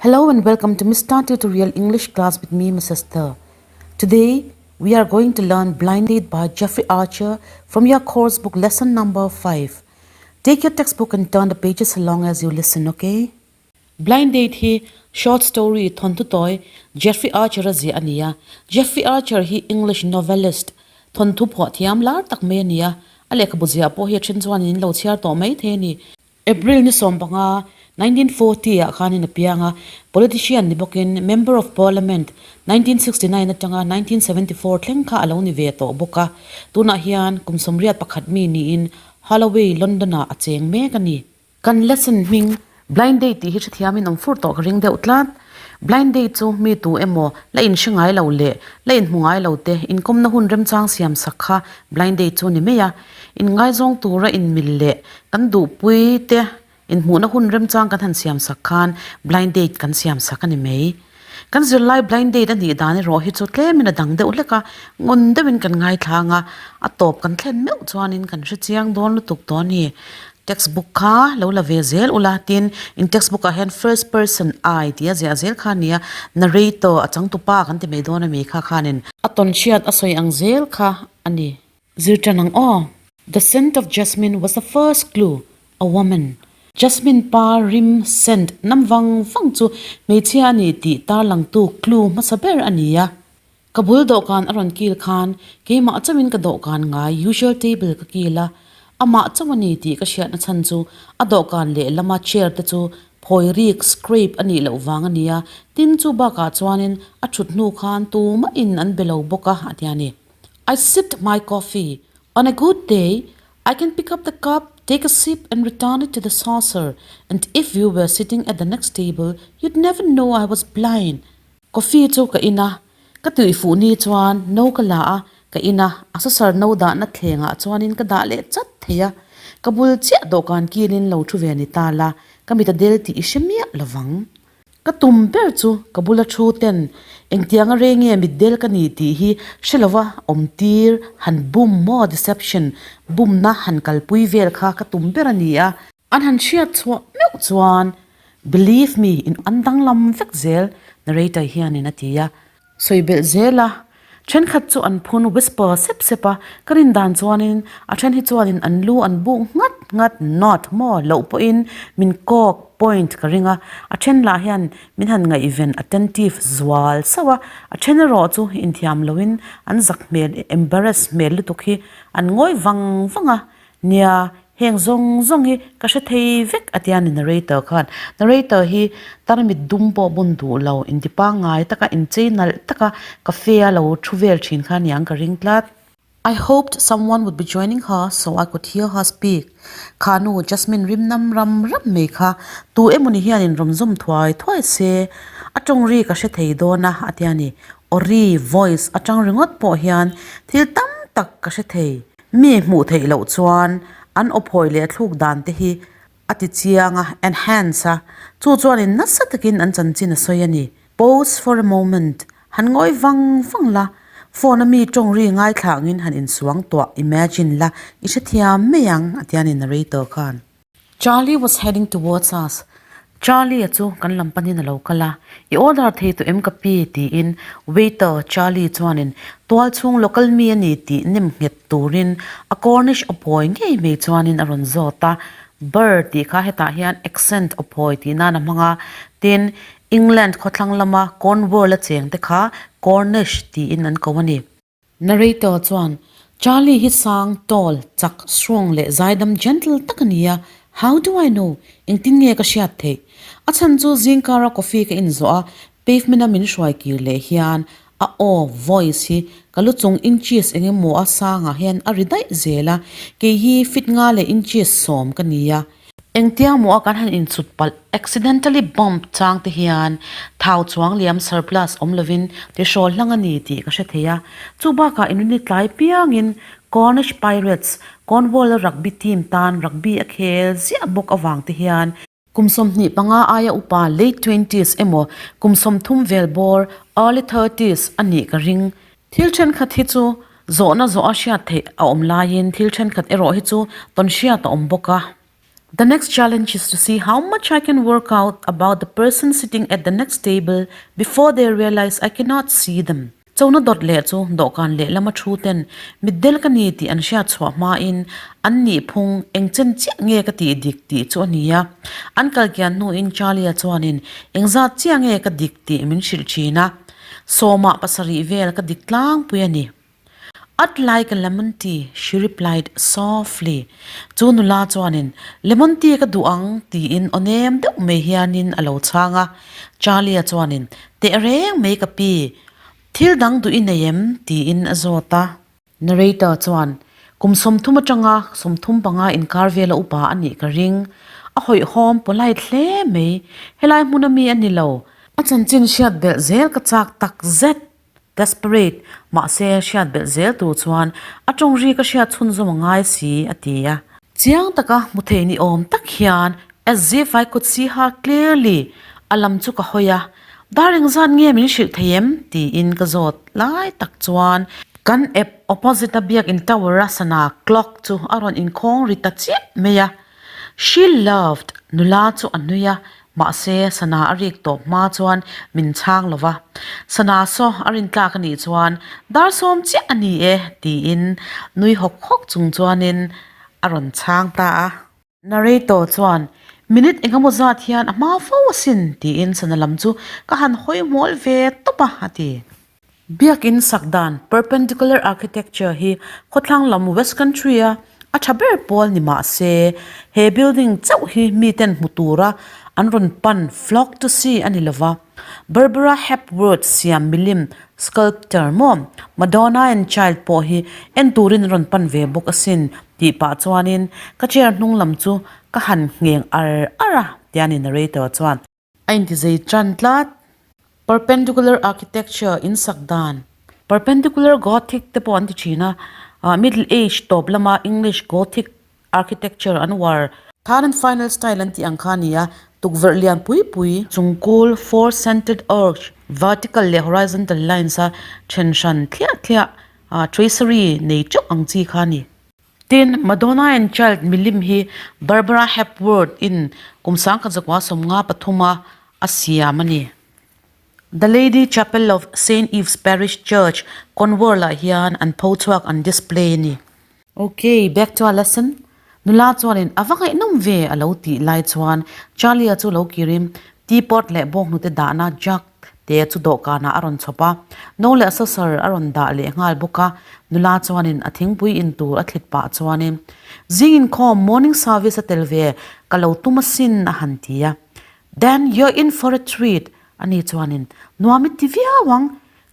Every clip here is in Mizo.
Hello and welcome to Mr. Tutorial English class with me, Mrs. Thur. Today, we are going to learn Blind Date by Jeffrey Archer from your course book lesson number 5. Take your textbook and turn the pages along as you listen, okay? Blind Date hi short story thawnthu tawi Jeffrey Archer-a ziah a ni a. Jeffrey Archer hi English novelist, thawnthu phuah thiam lar tak mai a ni a. A lehkhabu ziah pawh hi a then chuan in lo chhiar tawh mai thei a ni. April ni 15, 1940 ah khanin a piang a, politician ni bawkin Member of Parliament 1969 atanga 1974 thleng kha a lo ni ve tawh bawk a. Tunah hian kum 81 mi niin Holloway, London-ah a cheng mek a ni. Kan lesson hming Blind Date tih hi hrethiamin awm fur tawh ka ring deuh tlat. Blind Date chu mi tu emaw la inhre ngai lo leh la inhmu ngai lo te inkawmna hun remchang siam sak kha Blind Date chu ni mai a. Inngaizawng tura inmil leh kan duhpui te inhmuhna hun remchang kan han siam sak khan Blind Date kan siam sak a ni mai. Kan zirlai blind date a nih dan erawh hi chu tlemin a dang deuh hlek a, ngawn deuhin kan ngaithlang a, a tawp kan thlen meuh chuanin kan hre chiang dawn lutuk tawh a ni. Textbook kha lo la ve zel ula, tin in textbook ah hian first person I tih a ziah zel kha a ni a, narrator a changtupa kan ti mai dawn a mi kha khanin a tawnhriat a sawi ang zel kha a ni. Zir tan ang aw. The scent of jasmine was the first clue, a woman. Jasmine pa rim, scent, nam vang vang chu hmeichhia a ni tih tarlangtu clue hmasa ber a ni a. Ka bul dawhkan a rawn kil khan keimah chauhin ka dawhkan ngai usual table ka kil a, amah chauh a ni tih ka hriatna chhan chu a dawhkan lehlama chair te chu phawi rik, scrape, a nih loh vang a ni a, tin chu bakah chuanin a thut hnu khan tumahin an be lo bawk a, a ti a ni. I sipped my coffee. On a good day, I can pick up the cup, take a sip and return it to the saucer. And if you were sitting at the next table, you'd never know I was blind. Coffee chu ka in a, ka tui fuh ni chuan no ka la a, ka in a, a saucer no dahna thlengah chuanin ka dah leh chat thei a. Ka bul chiah dawhkan kilin lo thu ve ni ta la, ka mit a del tih i hre miah lovang. Ka tum ber chu ka bula thu ten engtianga rei nge mitdel ka ni tih hi hre lova awm tir han bum maw deception bumna han kalpui vel kha ka tum ber a ni a. An han hriat chhuah meuh chuan believe me in an danglam vek zel narrator hianin a ti a. Sawi belh zel a, thenkhat chu an phun whisper sep sep a, ka rin dan chuanin a then hi chuanin an lu an buk nghat nghat, nod, maw loh pawhin min kawk, point, ka ring a, a then lah hian min han ngaihven, attentive, zual sauh a, a then erawh chu inthiam loin an zak hmel, embarrass, hmel lutuk hi an ngawi vang vang a, Nia, heng zawng zawng hi ka hre thei vek a tia ni narrator khan. Narrator hi tarmit dum pawh bun duh lo, inti pangngai taka inchei nalh taka cafe a lo thu vel thin kha niang ka ring tlat. I hoped someone would be joining her so I could hear her speak. Kha nu Jasmine rim nam ram ram mai kha tu emawni hianin rawn zawm thuai thuai se a tawng ri ka hre thei dawn a a tia ni. Aw ri, voice, atang ringawt pawh hian thil tam tak ka hre thei. Mi hmuh theih loh chuan an awphawi leh thluk dan te hi a ti chiang a, enhance a, chu chuanin nasa takin an chanchin a sawi a ni. Pause for a moment, han ngawi vang vang la, phone a mi tawng ri ngaithla angin han insuang tuah, imagine, la, i hrethiam mai ang, a ti a ni narrator khan. Charlie was heading towards us, Charlie-a chu kan lam panin a lo kal a, I order thei tawh em ka pi? tiin waiter Charlie chuanin tual chhung local mi a ni tih nem nghet turin a Cornish aw phawi ngei mai chuanin a rawn zawt a, Burr tih kha hetah hian accent aw phawi tih nan a hmang a, tin England khawthlang lama Cornwall a cheng te kha Cornish tiin an ko a ni. Narrator chuan, Charlie hi sang, tall, chak, strong leh zaidam, gentle, tak a ni a, how do I know? Engtin nge ka hriat theih? A chhan chu zingkara coffee ka inzawh a, pavement a min hruai kir leh hian a aw, voice, hi ka lu chung inches eng emaw a sangah hian a ri daih zel a, kei hi fit nga leh inches 10 ka ni a. Engtia maw a kan han inchhut palh, accidentally bump, chang te hian thau chuang liam surplus awm lovin tihrawl hlang a ni tih ka hre thei a. Chu bakah inrini tlai piangin Cornish Pirates, Cornwall-a rugby team tan rugby a khel ziah bawk avang te hian, kum 25 aia upa late twenties emaw kum 30 vel bawr early thirties a nih ka ring. Thil thenkhat hi chu zawhna zawh a hriat theih a awm laiin thil thenkhat erawh hi chu tawn hriat a awm bawk a. The next challenge is to see how much I can work out about the person sitting at the next table before they realize I cannot see them. Chona dawt leh chu dawhkan lehlama thu ten mitdel ka ni tih an hriat chhuah hmain an nih phung eng chen chiah nge ka tih dik tih chu a ni a. An kal kian hnuin Charlie-a chuanin engzat chiah nge ka dik tih min hrilh thin a. Sawmah pasarih vel ka dik tlangpui a ni. I'd like a lemon tea, she replied softly. Chu nula chuanin, Lemon tea ka duh ang, tiin aw nem deuh mai hianin a lo chhang a. Charlie-a chuanin, Teh reng mai ka pi, thil dang duh i nei em? tiin a zawt a. Narrator chuan, Kum 30 atanga 35 inkar vela upa a nih ka ring. A hawihhawm polite hle mai. Helai hmuna mi a ni lo. A chanchin hriat belh zel ka chak tak zet. Desperate, mahse hriat belh zel tur chuan a tawng ri ka hriat chhunzawm a ngai si, a ti a. Chiang taka hmu thei ni awm tak hian as if I could see her clearly a lam chu ka hawi a, dar engzat nge min hrilh thei em? tiin ka zawt lai tak chuan kan ep opposite a biakin tower a sana clock chu a rawn inkhawng ri ta chiah mai a. She loved, nula chu a nui a, mahse sana a rik tawp hma chuan min chhang lo va. Sana saw a rin tlak a nih chuan dar sawm chiah a ni e tiin nui hawk hawk chung chuanin a rawn chhang ta a. Narrator chuan, Minute engemaw zat hian a hma fo asin tiin sana lam chu ka han hawi hmual ve tawp a, a ti. Biakin sak dan, perpendicular architecture, hi khawthlang lam West Country a a tha ber pawl ni mah se, he building chauh hi miten hmu tura an rawn pan, flock to see, a ni lova. Barbara Hepworth siam milim, sculptor, maw Madonna and Child pawh hi en turin an rawn pan ve bawk asin tih pah chuanin ka chair hnung lam chu ka han ngheng ar ar a, tianin narrator chuan. A intizei tan tlat. Perpendicular architecture in sak dan. Perpendicular Gothic te pawh an ti thin a, Middle Age tawp lama English Gothic architecture an uar. Third and final style an tih ang kha a ni a, tukverh lian pui pui. Chungkul, four centered arch, vertical leh horizontal lines a then hran thliah thliah, tracery nei teuh ang chi kha a ni. Tin, Madonna and Child milim hi Barbara Hepworth in kum sangkhat zakua 53 a a siam a ni. The Lady Chapel of Saint Ives Parish Church, Cornwall ah hian an pho chhuak an display a ni. Ok, back to our lesson. Nula chuanin a va ngaihnawm ve a lo tih lai chuan Charlie-a chu lo kirim teapot leh bawnghnute dahna jug te chu dawhkanah a rawn chhawp a, no leh saucer a rawn dah leh nghal bawk a, nula chuanin a thingpui in tur a thlit pah chuanin, Zing inkhawm, morning service a tel ve, ka lo tum asin a han ti a. Then you're in for a treat, ani chuanin, Nuam i ti viau ang,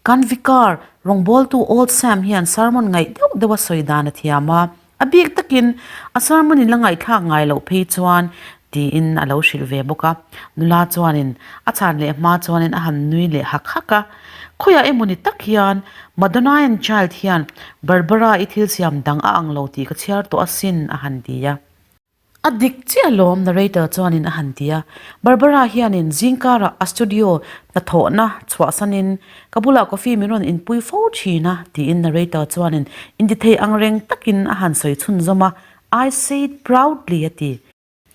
kan vicar, rawngbawltu Old Sam hian sermon ngaih deuh deuh a sawi dan a thiam a, A bik takin a sermon in la ngaihthlak ngai loh phei chuan tiin a lo hrilh ve bawk a. Nula chuanin a chhan leh hma chuanin a han nui leh hak hak a. Khawiah emawni tak hian Madonna and Child hian Barbara i thil siam dang a ang lo tih ka chhiar tawh asin a han ti a. A dik chiah alawm, narrator chuanin a han ti a. Barbara hianin zingkarah a studio hnathawhna chhuahsanin ka bulah coffee min rawn inpui fo thin a, tiin narrator chuanin intithei angreng takin a han sawi chhunzawm a, I say it proudly a ti.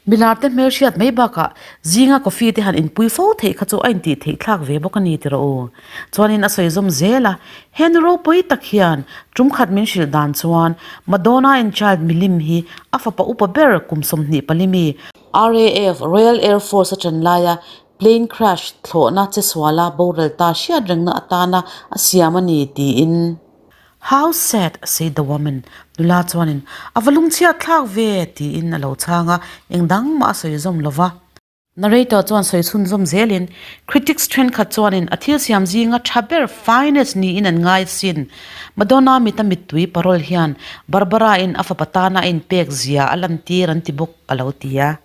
Milarte hmelhriat mai bakah zinga coffee te han inpui fo theih kha chu a intih theih thlak ve bawk a ni ti rawh u. Chuanin a sawi zawm zel a, He nu ropui tak hian tum khat min hrilh dan chuan Madonna and Child milim hi a fapa upa ber kum 24 mi, RAF, Royal Air Force a ṭan laia plane crash thlawhna che suala boral ta hriat rengna atana a siam a ni tiin. How sad, said the woman. Nula chuanin, A va lungchhiat thlak ve, tiin a lo chhang a, engdang mah a sawi zawm lo va. Narrator chuan sawi chhunzawm zelin, Critics thenkhat chuanin a thil siam zinga tha ber finest niin an ngai sin. Madonna mita mittui parole hian Barbara-in a fapa tana a inpek zia a lantir an ti bawk a lo ti a.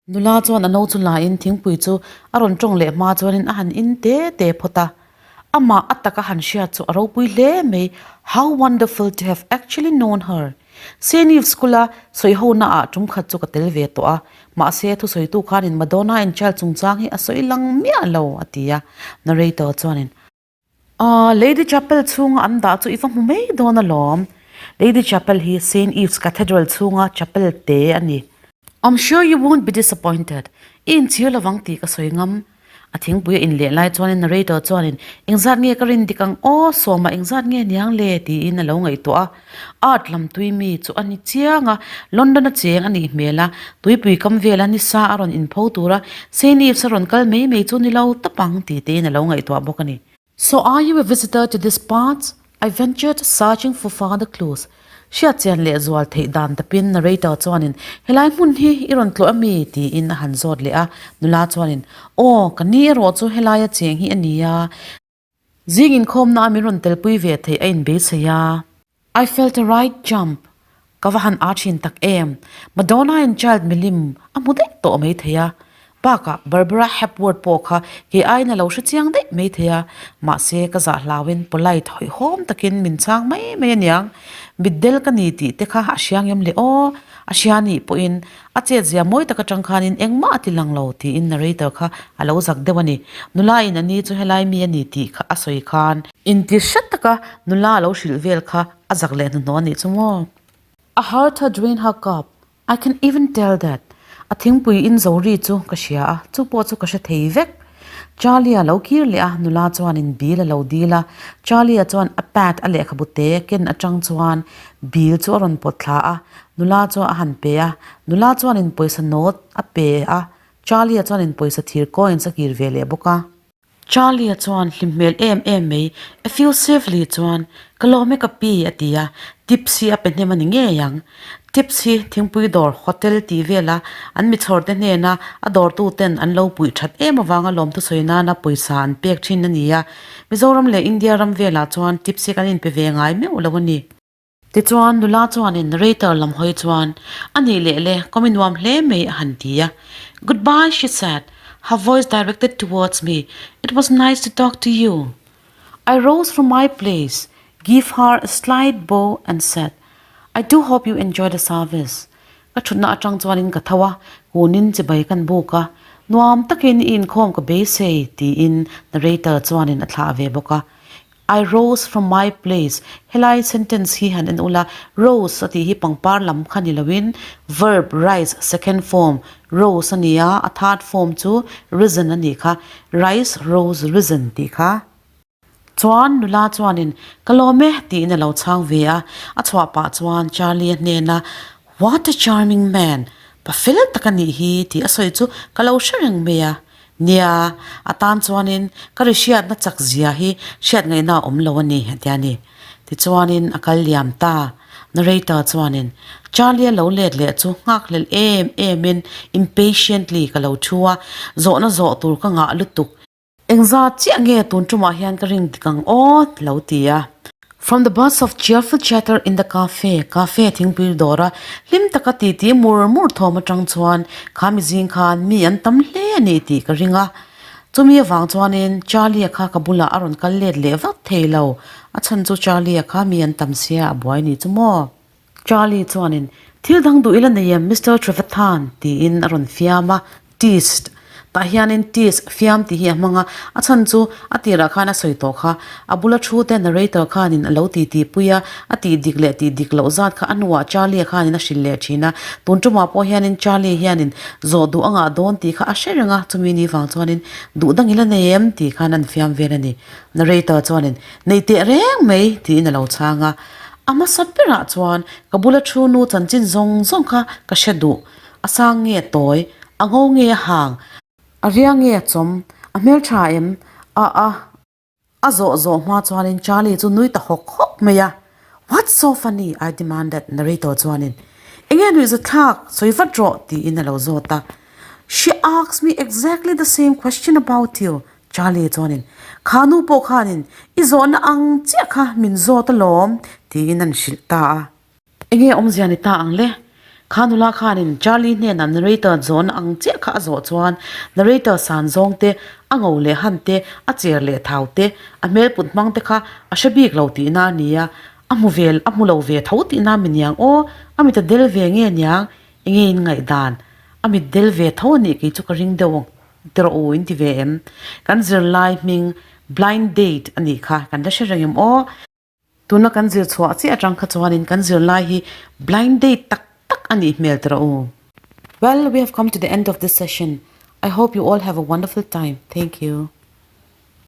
Nula chuan a no chu lain thingpui chu a rawn tawng leh hma chuanin a han in te te phawt a. Amah a taka han hriat chu a ropui hle mai, How wonderful to have actually known her! Saint Yves School-a sawihona ah tum khat chu ka tel ve tawh a, mahse thusawitu khanin Madonna and Child chungchang hi a sawi lang miah lo, a ti a. Narrator chuanin, Aw, Lady Chapel chhunga an dah chu i va hmu mai dawn alawm. Lady Chapel hi Saint Yves Cathedral chhunga chapel te a ni. I'm sure you won't be disappointed. I inchhir lovang tih ka sawi ngam. A thingpui a inleh lai chuanin narrator chuanin, Engzat nge ka rin dik ang aw, sawma engzat nge niang le? tiin a lo ngaihtuah a. Art lam tui mi chu a ni chiang a, London a cheng a nih hmel a, tuipui kam vela nisa a rawn inpho tura Saint Ives a rawn kal mai mai chu ni lo tawp ang tih tein a lo ngaihtuah bawk a ni. So are you a visitor to this parts? I ventured searching for further clues. Hriat chian leh zual theih dan tapin narrator chuanin helai hmun hi i rawn tlawh ami? tiin a han zawt leh a, nula chuanin Aw, ka ni erawh chu helaia cheng hi a ni a, zing inkhawmna a min rawn telpui ve theih a inbeisei a. I felt a right jump, ka va han aa thin tak em, Madonna and Child milim a hmu daih tawh mai thei a, bakah Barbara Hepworth pawh kha kei aiin a lo hre chiang daih mai thei a, mahse ka zah hlauin polite hawihhawm takin min chhang mai mai aniang, mitdel ka ni tih te kha a hria ngem le aw, a hria nih pawhin A chetzia mawi tak atang khanin engmah a ti lang lo tiin narrator kha a lo zak deuh a ni. Nula in a ni chu helai mi a ni tih kha a sawi khan. Inti hret taka nula a lo hrilh vel kha a zak leh hnuhnawh a nih chu maw? A heart a drain her cup, I can even tell that a thingpui in zo ri chu ka hria a, chu pawh chu ka hre thei vek. Charlie-a lo kir leh a, nula chuanin bill a lo dil a. Charlie-a chuan a pad a lehkhabu te ken atang chuan bill chu a rawn pawt thla a, nula chu a han pe a. Nula chuanin pawisa note a pe a, Charlie-a chuanin pawisa thir coins a kir ve leh bawk a. Charlie-a chuan hlim hmel em em mai, effusively chuan, Ka lawm e ka pi, a ti a, tips hi a pe hnem a ni ngei ang. Tips hi thingpui dawr, hotel tih vela an mi chhawrte hnena a dawrtuten an lo puih that em avanga lawmthu sawi nana pawisa an pek thin a ni a. Mizoram leh India ram velah chuan tips hi kan inpe ve ngai meuh lo a ni. Tichuan, nula chuanin narrator lam hawi chuan, A nih leh le, kawm i nuam hle mai a han ti a. Goodbye, she said, her voice directed towards me, It was nice to talk to you. I rose from my place, give her a slight bow and said, I do hope you enjoy the service. Ka thutna atang chuanin ka tho a, kunin chibai kan buk a, nuam takin i inkhawm ka beisei, tiin narrator chuanin a thlah ve bawk a. I rose from my place, helai sentence hi han en ula, rose a tih hi pangpar lam kha ni loin verb rise second form rose a ni a, a third form chu risen a nih kha, rise, rose, risen tih kha. Chuan nula chuanin ka lawm e tiin a lo chhang ve a, a chhuah pah chuan Charlie-a hnena What a charming man! Pa fel tak a nih hi tih a sawi chu ka lo hre reng mai a. Nia, a tan chuanin ka ri hriatna chak zia hi hriat ngaihna a awm lo a ni, a ti a ni. Tichuanin a kal liam ta. Narrator chuanin, Charlie-a lo let leh chu nghakhlel em emin impatiently ka lo thu a, zawhna zawh tur ka ngah lutuk. Engzat chiah nge tun tumah hian ka ring dik ang aw? lo ti a. From the buzz of cheerful chatter in the cafe, cafe thingpui dawra hlim taka titi mur mur thawm atang chuan kha mi zing khan mi an tam hle a ni tih ka ring a. Chumi avang chuanin Charlie-a kha ka bulah a rawn kal let leh vak thei lo. A chhan chu Charlie-a kha mi an tam sia a buai nih chu maw? Charlie chuanin, Thil dang duh ila nei em, Mister Trevathan? tiin a rawn fiam a. Teased. Tah hianin tease, fiam tih hi a hmang a, a chhan chu a tirah khan a sawi tawh kha. A bula thu te narrator khanin a lo titi pui a, a tih dik leh tih dik loh zat kha a hnuah Charlie-a khanin a hrilh leh thin a. Tun tumah pawh hianin Charlie hianin zawh duh a ngah dawn tih kha a hre reng a, chumi ni vang chuanin duh dang ila nei em tih khan an fiam vel a ni. Narrator chuanin, Nei teh reng mai tiin a lo chhang a. A hmasa berah chuan ka bula thu nu chanchin zawng zawng kha ka hre duh. A sang nge a tawi, a ngo nge a hang, a ria nge a chawm, a hmeltha em? A a a zawh zawh hma chuanin Charlie chu nui ta hawk hawk mai a. What's so funny? I demanded, narrator chuanin Enge nuihzathlak, sawi vat rawh tiin a lo zawt a. She asked me exactly the same question about you, Charlie chuanin, Kha nu pawh khanin i zawhna ang chiah kha min zawt alawm, tiin an hrilh ta a. Enge awmzia ni ta ang le? Kha nula khanin Charlie hnenah narrator zawhna ang chiah kha a zawh chuan narrator san zawng te, a ngo leh han te, a cher leh thau te, a hmel put hmang te kha a hre bik lo tihna a ni a, a hmu ve, a hmu lo ve tho tihna a mi niang aw, a mit a del ve nge niang, enge in ngaihdan, a mit del ve tho a nih kei chu ka ring deuh ang. Tirh u in ti ve em? Kan zirlai hming blind date a nih kha kan la hre reng em aw? Tuna kan zir chhuah chiah atang kha chuanin kan zirlai hi blind date tak tak a nih hmel tirh u. Well, we have come to the end of this session. I hope you all have a wonderful time. Thank you.